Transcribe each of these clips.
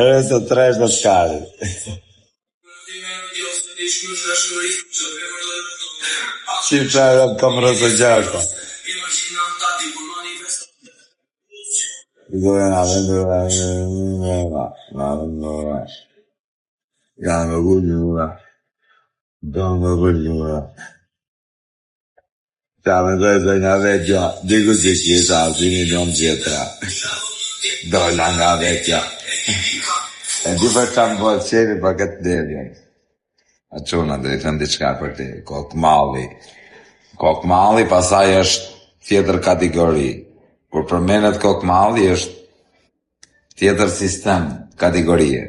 Edhe të tresh do të karit. Shqiptarët kam rrëzë gjashta. Ta mendoj zonja vetja, diku që kisha asnjë milion gjetra. Dola nga vetja. E di për ça më bëhet qejfi për këtë mbledhjen. A çuna, do i them diçka për te, kokmalli. Kokmalli pasaj është tjetër kategori. Kur përmendet kokmalli është tjetër sistem kategorie.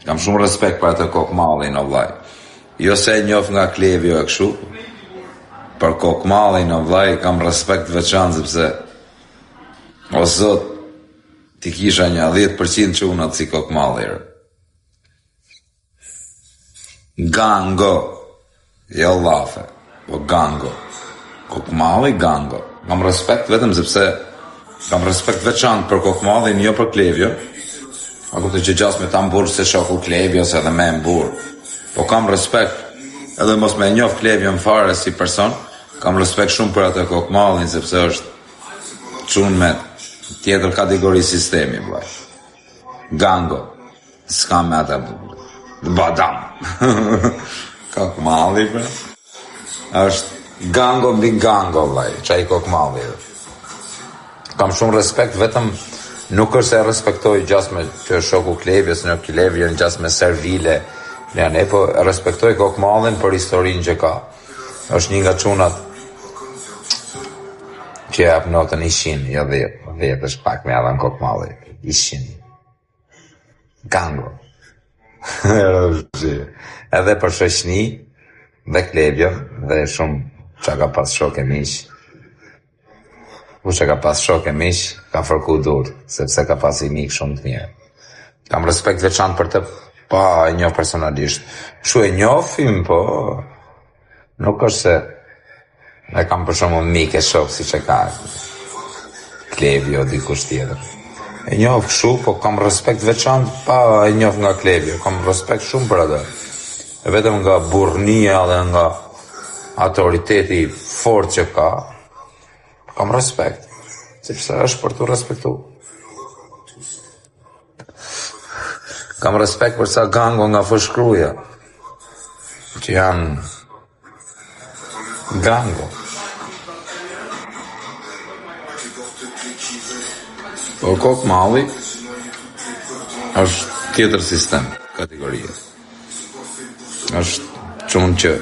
Kam shumë respekt për atë kokmallin o vllai. Jo se e njoh nga Klevio e kështu, për kokmallin o vllai kam respekt të veçantë sepse o zot ti kisha një 10% çunat si kokmalli. Gango, jo llafe, po gango. Kokmalli gango. Kam respekt vetëm sepse kam respekt veçantë për Kokmallin, jo për Klevio. A kupton që gjas me ta mburr se shoku Klevio se edhe me e mburr. Po kam respekt, edhe mos me e njoh Klevion fare si person, kam respekt shumë për atë Kokmallin sepse është çun me tjetër kategori sistemi, vllai. Gango. S'ka me ata Badam. Kokmalli, pra. është gango mbi gango, vllai. Qaj kokmalli. Kam shumë respekt, vetëm nuk është se e respektoj gjasme që është shoku Klevjes, në Klevjen gjasme servile, janë, e po e respektoj kokmallin për historinë që ka. Është një nga çunat që jap notën 100, jo 10, 10 është pak me adhan kokmalli, 100. Gango. Edhe për shoqni dhe Klevjon dhe shumë që ka pas shok e miq. Kush e ka pas shok e miq, ka fërku dur, sepse ka pas i mik shumë të mirë. Kam respekt veçantë për të pa e njoh personalisht. Kështu e njohim, po nuk është se e kam për shembull mik e shok siç e ka Klevio dikush tjetër. E njoh kështu, po kam respekt veçantë pa e njoh nga Klevio, kam respekt shumë për atë. E vetëm nga burrnia dhe nga autoriteti i fortë që ka, kam respekt, sepse është për t'u respektu. Kam respekt për ca gango nga Fushkruja, që janë gango. Po kokmalli është tjetër sistem kategorie. Është çun që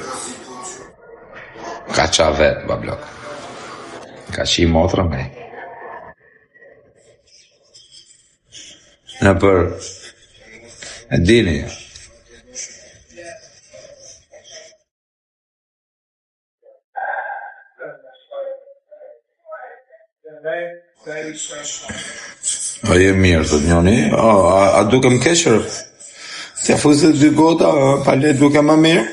ka qa vet, bablok. Ka qi motrën me. Në për e dini. A je mirë, thot njoni, a, a, a dukem keq, rë? T'ja fus dhe dy gota, a, pa le dukem më mirë?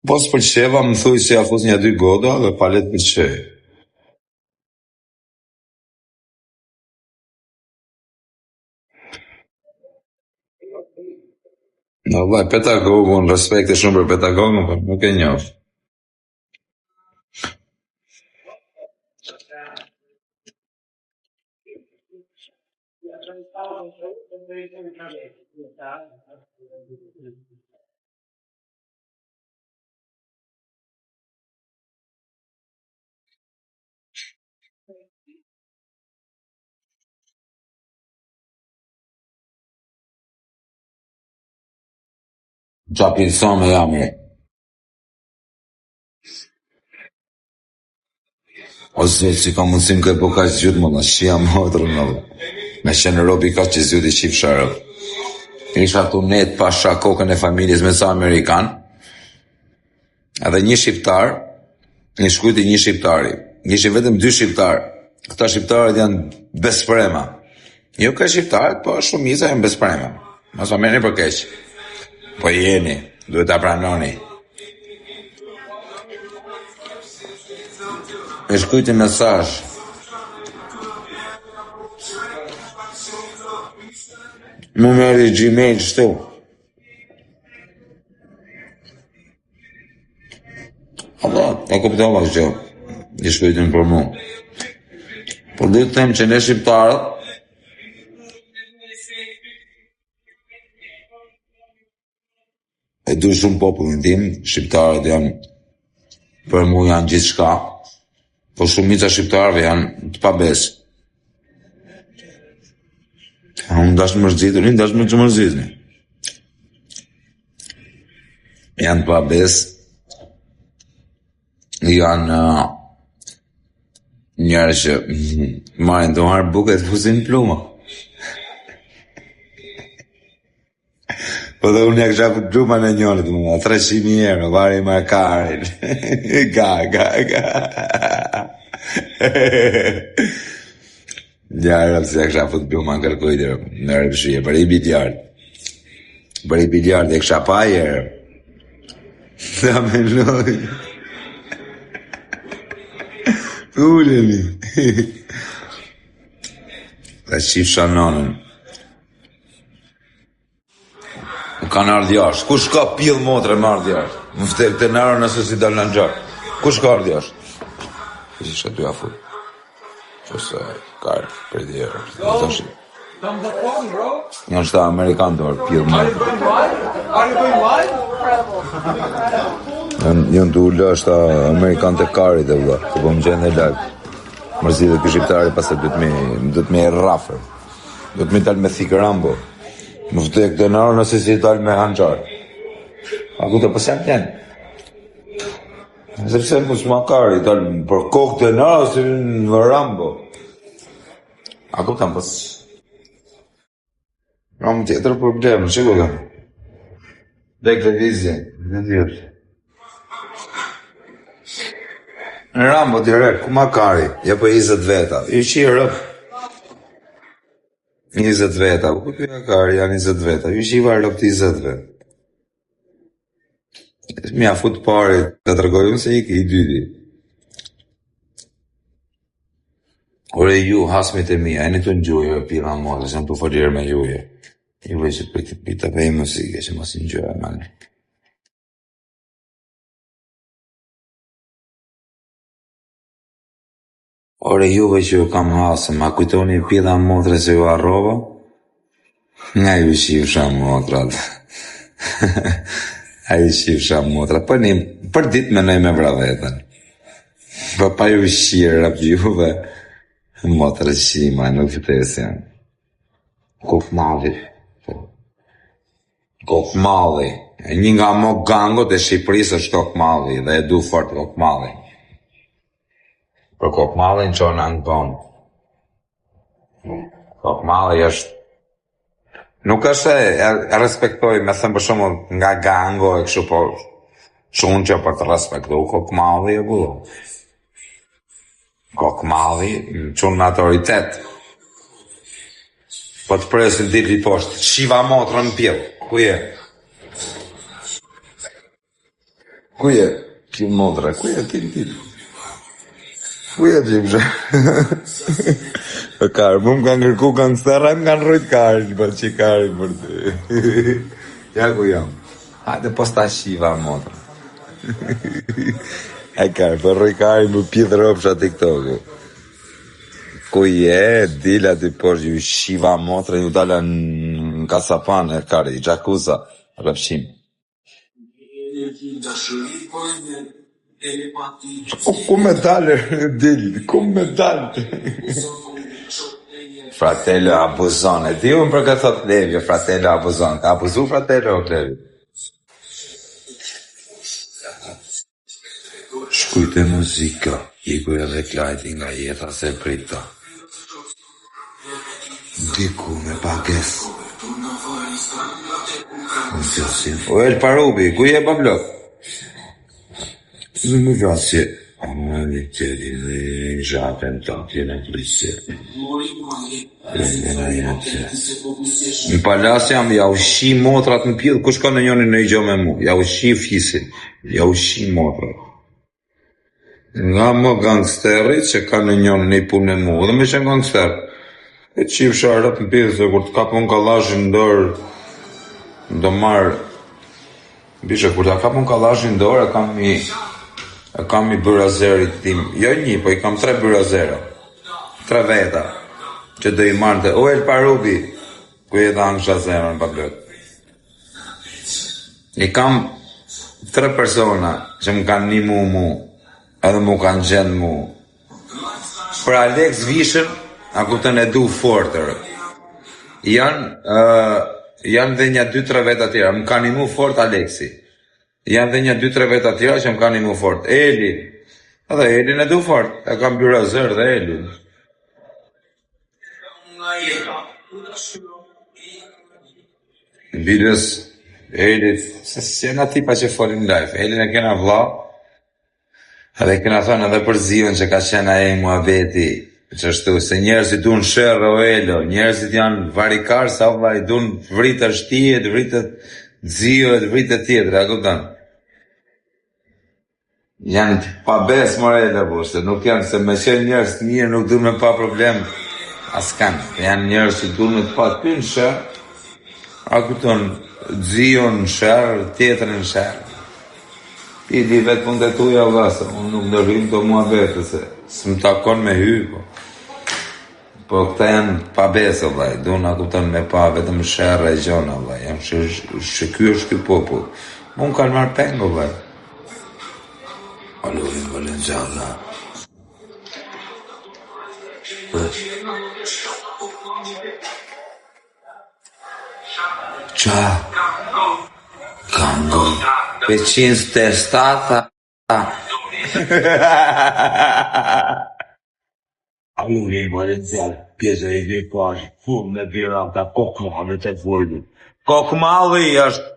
Po s'pëlqeva, më thuj se ja fus nja dy gota dhe pa le të pëlqej. No vllai, pedagogun, respekte shumë për pedagogun, po nuk e njoh. Qa pilsome jam re. O zot, si ka mundësi më ke bo kaq zgjut më shia motrën më Me qenë robi kaq i zgjut i qifsha rob. Isha tu net pasha kokën e familjes me ca amerikan. Edhe një shqiptar, i shkruajti një shqiptari. Ishin vetëm dy shqiptar. Këta shqiptarët janë besprema. Jo ka shqiptarët, po shumica janë besprema. Mos ma merrni për keq. Po jeni, duhet ta pranoni. E shkruajti mesazh. Më merri Gmail shtu. Apo, e kuptova që i shkruajtën për mu. Por duhet të them që ne shqiptarët e du shumë popullin tim, shqiptarët janë për mu janë gjithçka, po shumica shqiptarëve janë të pabesë. Unë dash mërzituni, dash më të mërzitni. Janë të pabesë, janë uh, njerëz që marrin duhar bukë e të fusin pluma. Po dhe unë ja kisha fut pluma në njërit, më 300.000 euro, vari më karin. Ga, ga, ga. Ja, rëpë, se ja kisha fut pluma në kërkujt, në rëpshie, për i biliard. Për i biliard, e kisha pa jerë. Ta menoj. Uleni. Ta qifsha nonën. Më kanë ardhë jashtë. Kush ka pjellë motre me ardhë jashtë? Më fte këtë nërë nëse si dalë në gjarë. Kush ka ardhë jashtë? Kush isha dy afu? Qëse karë për dhjerë. Janë shta Amerikan të orë pjellë motre. Janë të ullë shta Amerikan të karit e vëlla. Të po më gjenë dhe live. Mërzitet ky shqiptari pas e do të më rrafër. Do të më dal me thikë Rambo. Më vdek dhe në nëse si dal me hanxhar. A ku të po s'jam vlen. Sepse mos ma kari, dal për kokë të në si në Rambo. A ku të pos... Kam tjetër problem, që ku kam? Dek lëvizje, në djërë. Në Rambo direkt, ku ma kari? Ja po 20 veta. I qi rëp. 20 veta, ku ty ja kari, janë 20 veta. I qiva rëp të 20 veta. Mja fut pari, të tregoj unë se i i dyti. Ore ju, hasmit e mia, jeni të ngjujë, pira motra, se jam të folirë me juje. Juve që për të pita për muzike, që mos i ngjyra mani. Ore juve që ju kam hasëm, a kujtoni pidha motre se ju harrova? Nga ju qifsha motrat. A ju qifsha motrat. Po një, për ditë menoj me vra veten. Po pa ju qirë juve, motre qima, nuk vdesin. Kokmadhi. Kokmadhi. Një nga më gangot e Shqipërisë është Kokmadhi dhe e du fort Kokmadhi. Për Kokmadhin qonë në Kokmadhi është Nuk është se e e respektoj me thënë për shembull nga gango e kështu po çun që për të respektu Kokmadhi e bull. Kokmadhi, çun me autoritet. Po të presin dili poshtë. Shiva motrën në pjell. Ku je? Ku je? Ti motra, ku je ti ti? Ku je ti msha? Po karë, mu më kanë kërku gangsterra, më kanë rrujt karin, po që karin për ty. Ja ku jam. Hajde po sta shiva motra. E karë, po rruj karin për pidh rëpsha TikToku. Ku je, dil aty poshtë, ju shiva motra, ju dala në kasapan e kari, gjakuza, rrëfshim. Ku, ku me dalë, dil, ku me dalë? Fratello abuzon, e di unë për këtë thot Klevio, fratello abuzon, ka abuzu fratello o Klevio. Shkujte muzika, iku edhe Klajti nga jeta se prita. Diku me pagesë. Zgjasin. O El Parubi, ku je pa blok? Më vrasje. Në palas jam, ja u shi motrat në pjellë, kush ka ndonjëri ndonjë gjë me mu, ja u shi fisin, ja u shi motrat. Nga më gangsteri që ka ndonjëri ndonjë punë me mu, edhe me qenë gangster. E qifsha robt në pjellë, se kur të kap unë kallashin në dorë, do marr Bisha, kur ta kap unë kallashin në dorë, e kam i e kam i byrazerit tim. Jo një, po i kam tre byrazera. Tre veta që do i marrë O El Parubi, ku je ta angsha zemrën pa plot. I kam tre persona që më kanë nimu mu, edhe mu kanë gjendë mu. Për Alex Vishën, a kupton e du fort ërë. Janë uh, janë dhe një dy tre veta tjera, më kanë nimu fort Alexi. Janë dhe një dy tre veta tjera që më kanë nimu fort. Eli, edhe Elin e du fort, e kam byrazer dhe Elin. Bilës, Elit, se s'janë ati pa që folin live, Elin e kena vlla, edhe kena thënë edhe për Zion që ka qenë ai muhabeti, që ashtu, se njerëzit duan sherr o Elo, njerëzit janë varikar sa vlla i duan të vritësh ti e të vritet Zio e të vritet tjetër, a kupton? Janë të pabes more po, se nuk janë, se me qenë njerëz të mirë nuk duan me pa problem, as kanë, janë njerëz që duan me të pa ty në sherr, a kupton, Zion në sherr, tjetrin në sherr. Ti di vetë punët e tuja vlla, se unë nuk ndërhyj në këto muhabete, se s'më takon me hy, po. Po këta janë pa besë, vlla, duan a kupton me pa vetëm sherr e gjona, vlla, janë që, që ky është ky popull. Mu më kanë marrë peng, vlla. Alorin Balenciaga. Qa? Gango. Peqin testata. Aluri Balenciaga, pjesa e i pash, full me birata, kokmadhe të fundit. Kokmalli është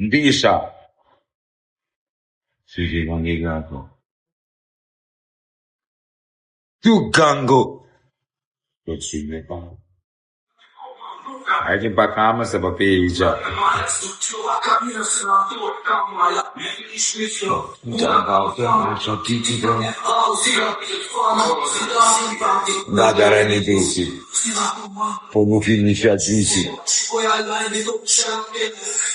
ndisha. Si që i kanë një ato. Tu gango. Po që me pa. Hajde pak amë se po pi i gjatë. Nga terreni disi, po nuk i një qatë disi.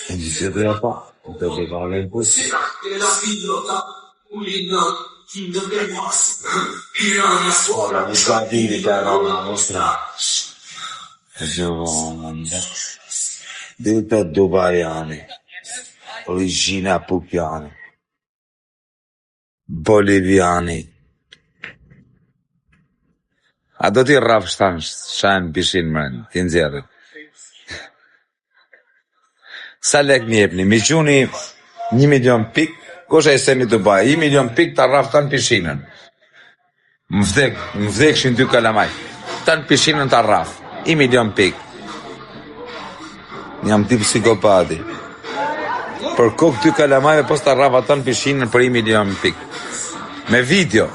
E di se do ja pa, do të valen pusi. Ora, mi fa dire da Roma nostra. Giovanni. Dita Dubajani. Origjina Pukjani. Boliviani. A do t'i rrafsh tanë shajnë në pishinë mrena, t'i nxjerrë. Sa lek më jepni? Mi quni 1 milion pik, kush e semi Dubai? 1 milion pik ta rraf tanë pishinën. Më vdek, më vdekshin dy kalamaj. Tanë pishinën ta rraf. 1 milion pik. Jam tip psikopati. Për kokë dy kalamajve po s'ta rraf ata në pishinën për 1 milion pik. Me video.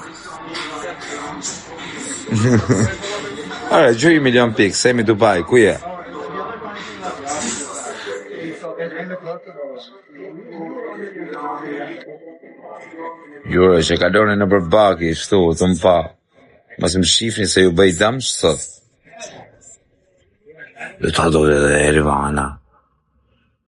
Ara, gjuj 1 milion pik, Semi Dubai, ku je? Jure, që kaloni në për baki, shtu, të më pa. Mos më shifni se ju bëj dëm sot. Do ta do edhe Elvana.